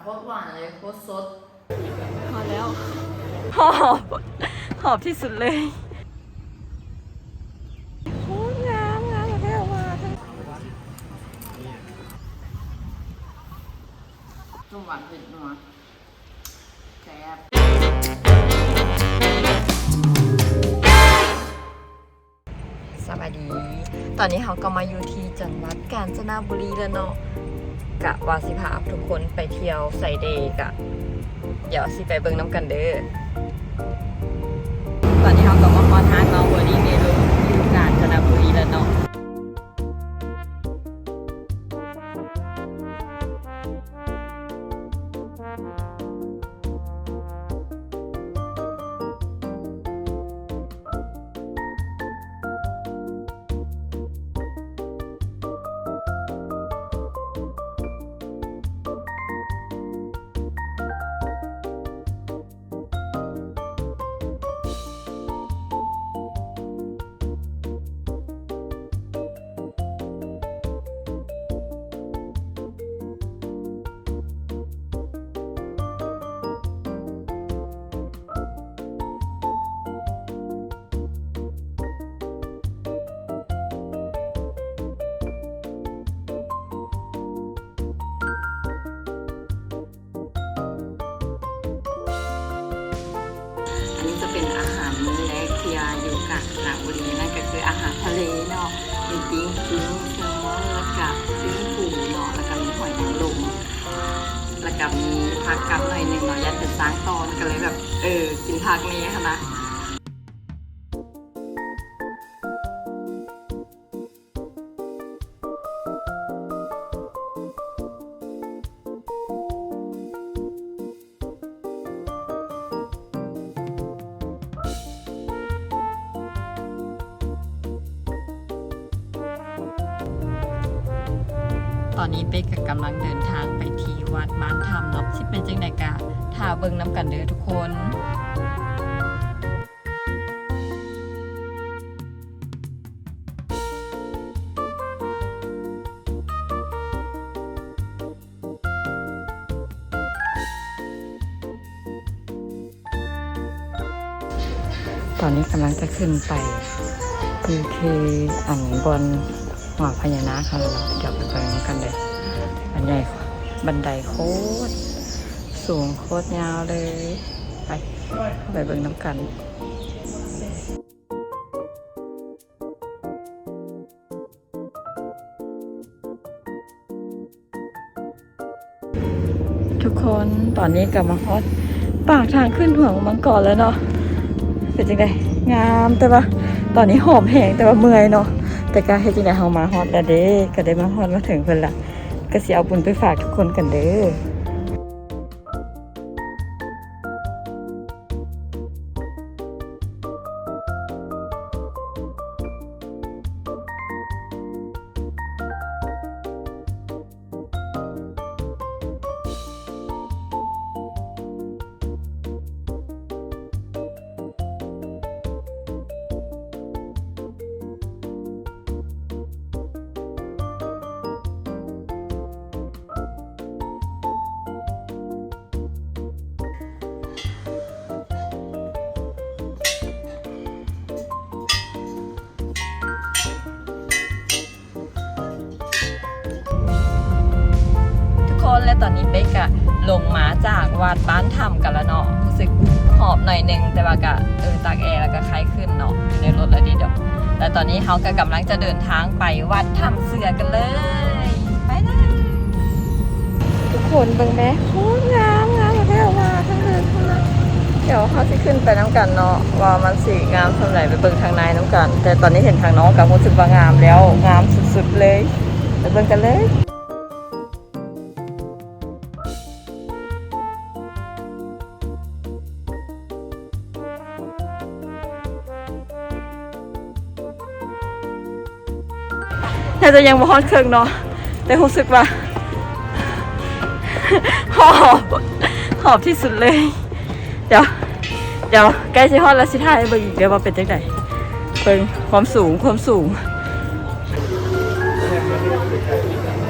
ໂຄດຫວານເລີຍ ໂຄດສົດ. ພໍແລ້ວ ຫອມ ຫອມທີ່ສຸດເລີຍ. ໂຄດງາມ ງາມແທ້ວ່າ ສົ້ມຫວານເຜັດນົວ ແຊບ. ສະບາຍດີ ຕອນນີ້ເຮົາກໍມາຢູ່ທີ່ຈັງຫວັດການຈະນະບູລີແລ້ວເນາະ. ກະວ່າຊິພາທຸກຄົນໄປທ່ຽວໃສເດ ກະດຽວຊິໄປເບິ່ງນຳກັນເດີ. ຕອນນີ້ເຮົາກໍມາຮອດຮ້ານເມົາເວີດີ້ເມໂລຢູ່ການຈະນະບູລີແລ້ວເນາະ. ອັນນີ້ຈະເປັນອາຫານມື້ແລກທີ່ວ່າຢູ່ການຈະນະບູລີ ນັ້ນກໍຄືອາຫານທະເລເນາະ ມີປີ້ງກຸ້ງ ແຊລມອນ ແລ້ວກະປີ້ງປູເນາະ ແລ້ວກະມີຫອຍນາງລົມ ແລ້ວກະມີຜັກກັບໜ້ອຍໜຶ່ງເນາະ ຢ້ານເປັນຊ້າງຕ້ອນ ກໍເລີຍແບບ ເອີ ກິນຜັກແດ່ຫັ້ນນະ. ຕອນນີ້ເປ້ກະກຳລັງເດີນທາງໄປທີ່ວັດບ້ານຖ້ຳເນາະ ຊິເປັນຈັ່ງໃດກະຖ້າເບິ່ງນຳກັນເດີທຸກຄົນ. ຕອນນີ້ກຳລັງຈະຂຶ້ນໄປຢູ່ທີ່ ອັນ ບ່ອນຫົວພະຍານາກເຮົາແລ້ວເນາະ ດຽວໄປເບິ່ງນຳກັນເດີ. ບັນໄດ ບັນໄດໂຄດສູງ ໂຄດຍາວເລີຍ. ໄປ ໄປເບິ່ງນຳກັນ. ທຸກຄົນ ຕອນນີ້ກໍມາຮອດປາກທາງຂຶ້ນຫົວມັງກອນແລ້ວເນາະ. ເປັນຈັ່ງໃດ? ງາມ ແຕ່ວ່າຕອນນີ້ຫອບແຮງ ແຕ່ວ່າເມື່ອຍເນາະ. ແຕ່ກໍເຮັດຈັ່ງໃດ ເຮົາມາຮອດແລ້ວເດ້ ກໍໄດ້ມາຮອດມາເຖິງເພິ່ນລະ ກໍຊິເອົາບຸນໄປຝາກທຸກຄົນກັນເດີ. ທຸກຄົນ ແລະ ຕອນນີ້ເປ້ກະລົງມາຈາກວັດບ້ານຖ້ຳກັນລະເນາະ. ຮູ້ສຶກຫອບໜ້ອຍໜຶ່ງ ແຕ່ວ່າກະ ເອີ ຕາກແອ ແລ້ວກະໄຂ້ຂຶ້ນເນາະ ຢູ່ໃນລົດແລ້ວເດ. ແລະ ຕອນນີ້ເຮົາກະກຳລັງຈະເດີນທາງໄປວັດຖ້ຳເສືອກັນເລີຍ. ໄປເລີຍ ທຸກຄົນເບິ່ງແມ້ ໂຄດງາມ ງາມແທ້ວ່າ ທາງເດີນພຸ້ນນະ. ດຽວເຮົາຊິຂຶ້ນໄປນຳກັນເນາະ ວ່າມັນຊິງາມສ່ຳໃດ ໄປເບິ່ງທາງໃນນຳກັນ. ແຕ່ຕອນນີ້ເຫັນທາງນອກກໍຮູ້ສຶກວ່າງາມແລ້ວ ງາມສຸດໆເລີຍ. ໄປເບິ່ງກັນເລີຍ. ໜ້າຈະຍັງບໍ່ຮອດເຄິ່ງເນາະ ແຕ່ຮູ້ສຶກວ່າ ຫອບ ຫອບທີ່ສຸດເລີຍ. ດຽວ ດຽວໃກ້ຊິຮອດແລ້ວ ຊິຖ່າຍໃຫ້ເບິ່ງອີກເດີວ່າເປັນຈັ່ງໃດ. ເບິ່ງຄວາມສູງ ຄວາມສູງ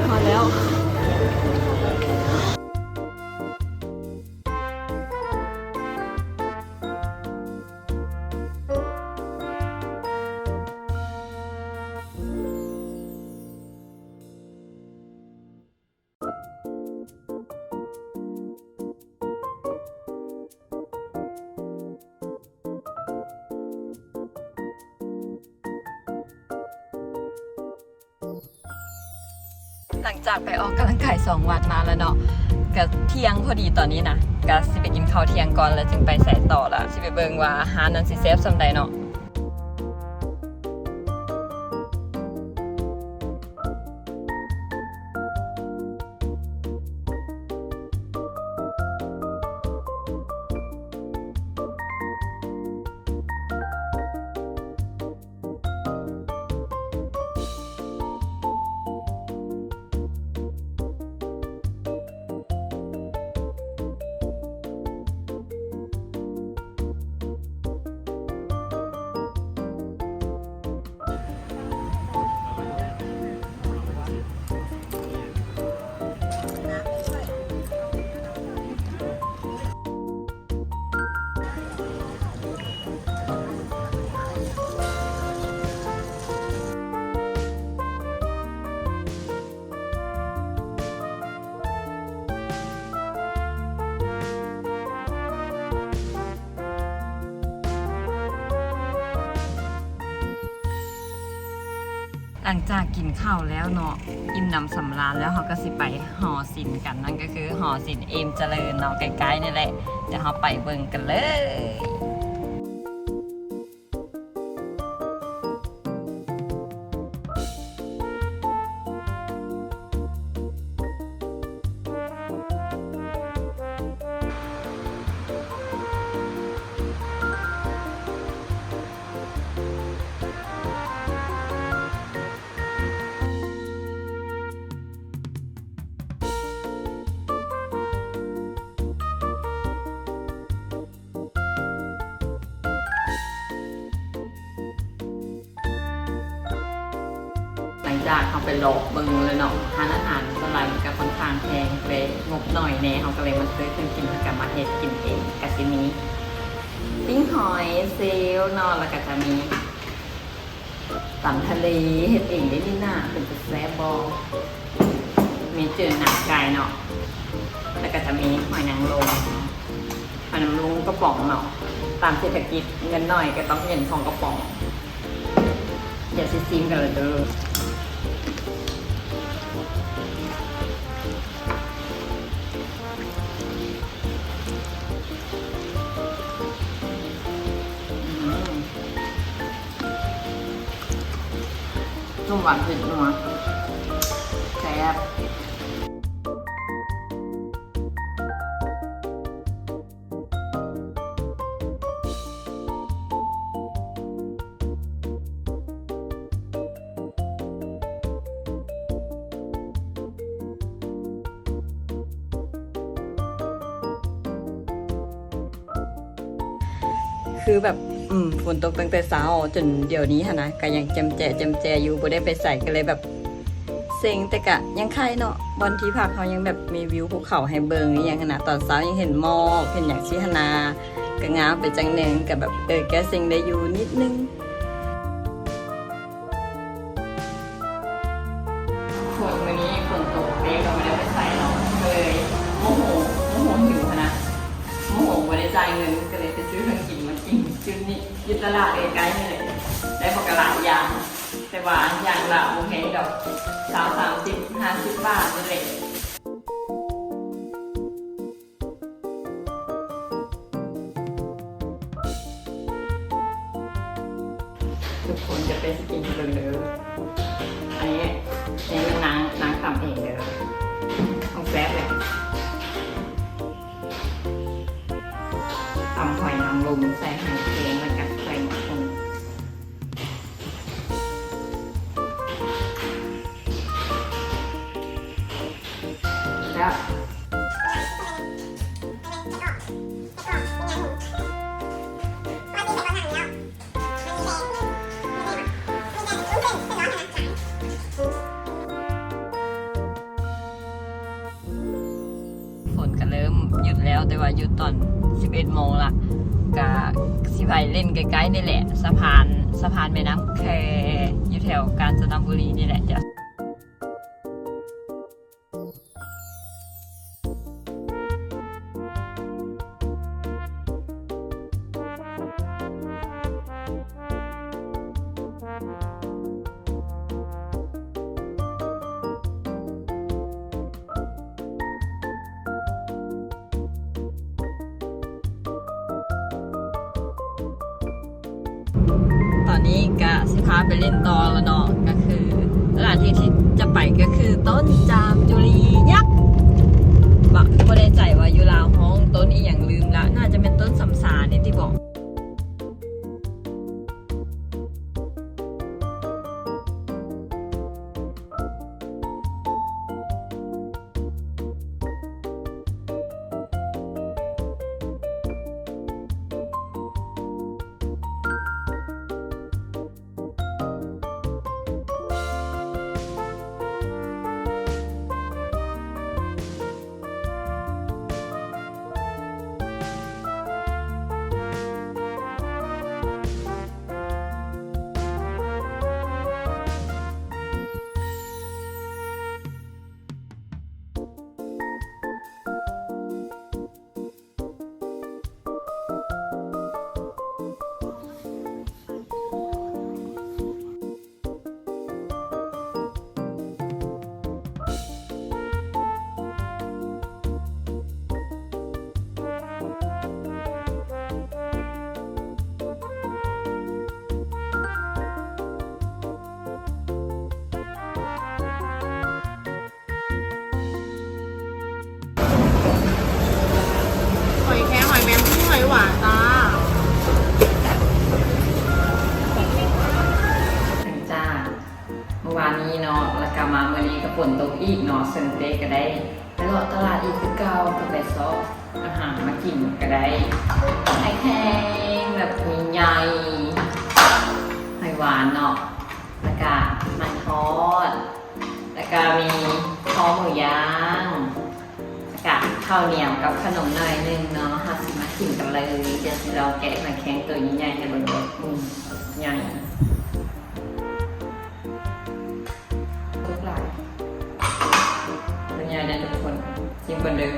ຮອດແລ້ວ. ຫຼັງຈາກໄປອອກກຳລັງກາຍສອງວັດມາແລ້ວເນາະ ກະທ່ຽງພໍດີຕອນນີ້ນະ ກະຊິໄປກິນເຂົ້າທ່ຽງກ່ອນ ແລ້ວຈຶ່ງໄປໃສຕໍ່ ລະຊິໄປເບິ່ງວ່າຮ້ານນັ້ນຊິແຊບສ່ຳໃດເນາະ. ຫຼັງຈາກກິນເຂົ້າແລ້ວເນາະ ອີ່ມໜຳສຳລານແລ້ວ ເຮົາກະຊິໄປຫໍສິນກັນ ນັ້ນກະຄືຫໍສິນເອມຈະເລີນເນາະ ໃກ້ໆນີ້ແຫຼະ ດຽວເຮົາໄປເບິ່ງກັນເລີຍ. ຫຼັງຈາກເຮົາໄປເລາະເບິ່ງແລ້ວເນາະ ຮ້ານອາຫານສ່ວນຫຼາຍມັນກະຄ່ອນຂ້າງແພງ ເລີຍງົບໜ້ອຍແດ່ ເຮົາກະເລີຍມາຊື້ເຄື່ອງກິນ ແລ້ວກະມາເຮັດກິນເອງ ກະຊິມີປີ້ງຫອຍ ເຊວເນາະ ແລ້ວກະຈະມີ ຕຳທະເລ ເຮັດເອງເດ້ນີ້ນາ ເປັນຕາແຊບບໍ່? ມີຈືນໜັງໄກ່ເນາະ ແລ້ວກະຈະມີຫອຍນາງລົມ ຫອຍນາງລົມກະປ໋ອງເນາະ ຕາມເສດຖະກິດເງິນໜ້ອຍກະຕ້ອງເປັນສອງກະປ໋ອງ ດຽວຊິຊີມກັນເລີຍເດີ. ສົ້ມຫວານເຜັດນົວ ແຊບ. ຄືແບບ ອືມ ຝົນຕົກຕັ້ງແຕ່ເຊົ້າຈົນດຽວນີ້ຫັ້ນນະ ກະຍັງແຈ່ມແຈ້ ແຈ່ມແຈ້ຢູ່ ບໍ່ໄດ້ໄປໃສ ກະເລີຍແບບເຊັງ ແຕ່ກະຍັງໄຄເນາະ ບ່ອນທີ່ພັກເຮົາຍັງແບບມີວິວພູເຂົາໃຫ້ເບິ່ງອີ່ຫຍັງຫັ້ນນະ ຕອນເຊົ້າຍັງເຫັນໝອກ ເຫັນຫຍັງຊີ້ຫັ້ນນະ ກະງາມໄປຈັ່ງໜຶ່ງ ກະແບບ ເອີ ແກ້ເຊັງໄດ້ຢູ່ນິດໜຶ່ງ. ຝົນ ມື້ນີ້ຝົນຕົກເດ້ ກະບໍ່ໄດ້ໄປໃສເນາະ ກະເລີຍໂມໂຫ ໂມໂຫຫິວຫັ້ນນະ ໂມໂຫບໍ່ໄດ້ຈ່າຍເງິນ ກະເລີຍໄປຊື້ເຄື່ອງກິນມາກິນ ຈຸດນີ້ ຢູ່ຕະຫຼາດໃກ້ໆນີ້ແຫຼະ ໄດ້ບັກຫຼາຍຢ່າງ ແຕ່ວ່າຢ່າງລະບໍ່ແພງດອກ ຊາວ ສາມສິບ ຫ້າສິບບາດນີ້ແຫຼະ. ທຸກຄົນຈະໄປຊິກິນເບິ່ງເດີ ອັນນີ້ ອັນນີ້ນາງ ນາງຕຳເອງເດີ ຕ້ອງແຊບແຫຼະ ຕຳຫອຍນາງລົມໃສ່ຫອຍແຄງ ແລ້ວກະໃສ່ໝາກຫຸ່ງ. ແຊບ. ຝົນກະເລີ່ມຢຸດແລ້ວ ແຕ່ວ່າຢຸດຕອນສິບເອັດໂມງລະ ກະຊິໄປຫຼິ້ນໃກ້ໆນີ້ແຫຼະ ສະພານ ສະພານແມ່ນ້ຳແຄ ຢູ່ແຖວການຈະນະບູລີນີ້ແຫຼະ. ເ ຕອນນີ້ກະຊິພາໄປຫຼິ້ນຕໍ່ແລ້ວເນາະ ກະຄືສະຖານທີ່ທີ່ຈະໄປກະຄືຕົ້ນຈາມຈຸລີຍັກ ບໍ່ ບໍ່ແນ່ໃຈວ່າຢູ່ລາວຮ້ອງຕົ້ນອີ່ຫຍັງ ລືມລະ ໜ້າຈະແມ່ນຕົ້ນສຳສານີ້ຕິເບາະ. ຫອຍແຄງ ຫອຍແມງພູ້ ຫອຍຫວານຈ້າ ຫຼັງຈາກມື້ວານນີ້ເນາະ ແລ້ວກະມາມື້ນີ້ກະຝົນຕົກອີກເນາະ ເຊິ່ງເປ້ກະໄດ້ໄປເລາະຕະຫຼາດອີກຄືເກົ່າ ກະໄປຊອກອາຫານມາກິນ ກະໄດ້ຫອຍແຄງແບບໃຫຍ່ໆ ຫອຍຫວານເນາະ ແລ້ວກະມັນທອດ ແລ້ວກະມີຄໍໝູຍ່າງ ແລ້ວກະເຂົ້າໜຽວກັບຂະໜົມໜ້ອຍໜຶ່ງເນາະ. ເຮົາຊິມາກິນກັນເລີຍ. ດຽວຊິລອງແກະຫອຍແຄງໂຕໃຫຍ່ໆໃຫ້ເບິ່ງເດີ. ອືມ ໃຫຍ່ ຕົກຫຼາຍ ມັນໃຫຍ່ເດີທຸກຄົນ. ຊີມກ່ອນເດີ. ອືມ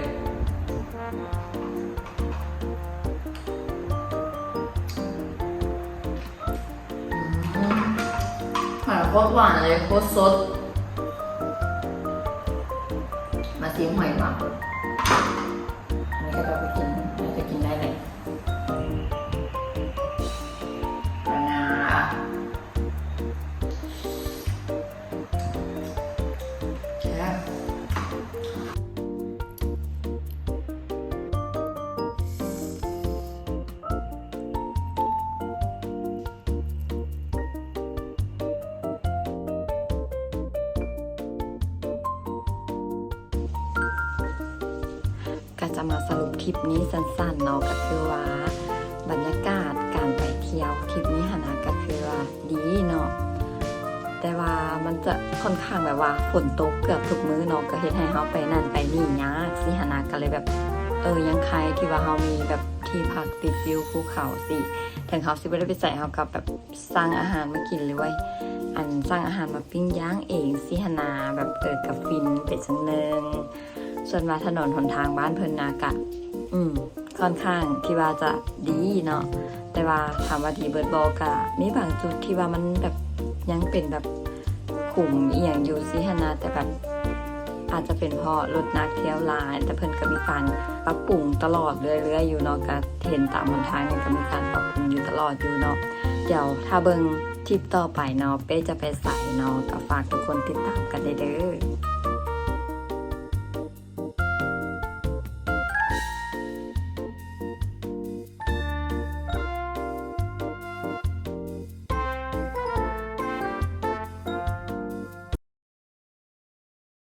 ຫອຍໂຄດຫວານເລີຍ ໂຄດສົດ. ມາຊີມຫອຍຫວານ. ອັນນີ້ກະຈະໄປກິນ ໜ້າຈະກິນໄດ້ແຫຼະ. ອາ ແຊບ. ກະຈະມາສະຫຼຸບທຣິບນີ້ສັ້ນໆເນາະ ກະຄືວ່າບັນຍາກາດການໄປທ່ຽວທຣິບນີ້ຫັ້ນນະ ກະຄືວ່າດີເນາະ ແຕ່ວ່າມັນຈະຂ້ອນຂ້າງແບບວ່າຝົນຕົກເກືອບທຸກມື້ເນາະ ກະເຮັດໃຫ້ເຮົາໄປນັ້ນໄປນີ້ຍາກຊີ້ຫັ້ນນະ ກະເລີຍແບບ ເອີ ຍັງໄຄທີ່ວ່າເຮົາມີແບບທີ່ພັກຕິດວິວພູເຂົາຊີ້ ເຖິງເຮົາຊິບໍ່ໄດ້ໄປໃສ ເຮົາກະແບບ ສັ່ງອາຫານມາກິນເລີຍ ອັນ ສັ່ງອາຫານມາປີ້ງຍ່າງເອງຊີ້ຫັ້ນນາ ແບບ ເອີ ກະຟິນໄປຈັ່ງໜຶ່ງ. ສ່ວນວ່າຖະໜົນຫົນທາງບ້ານເພິ່ນນະກະ ອືມ ຂ້ອນຂ້າງທີ່ວ່າຈະດີເນາະ ແຕ່ວ່າຖາມວ່າດີເບິດບໍ່ ກະມີບາງຈຸດທີ່ວ່າມັນແບບ ຍັງເປັນແບບຂຸມອີ່ຫຍັງຢູ່ຊີ້ຫັ້ນນາ ແຕ່ແບບ ອາດຈະເປັນເພາະລົດໜັກທ່ຽວຫຼາຍ ແຕ່ເພິ່ນກະມີການປັບປຸງຕະຫຼອດເລື້ອຍໆຢູ່ເນາະ ກະເຫັນຕາມຫົນທາງນີ້ກະມີການປັບປຸງຢູ່ຕະຫຼອດຢູ່ເນາະ. ດຽວຖ້າເບິ່ງທຣິບຕໍ່ໄປເນາະ ເປ້ຈະໄປໃສເນາະ ກະຝາກທຸກຄົນຕິດຕາມກັນໄດ້ເດີ.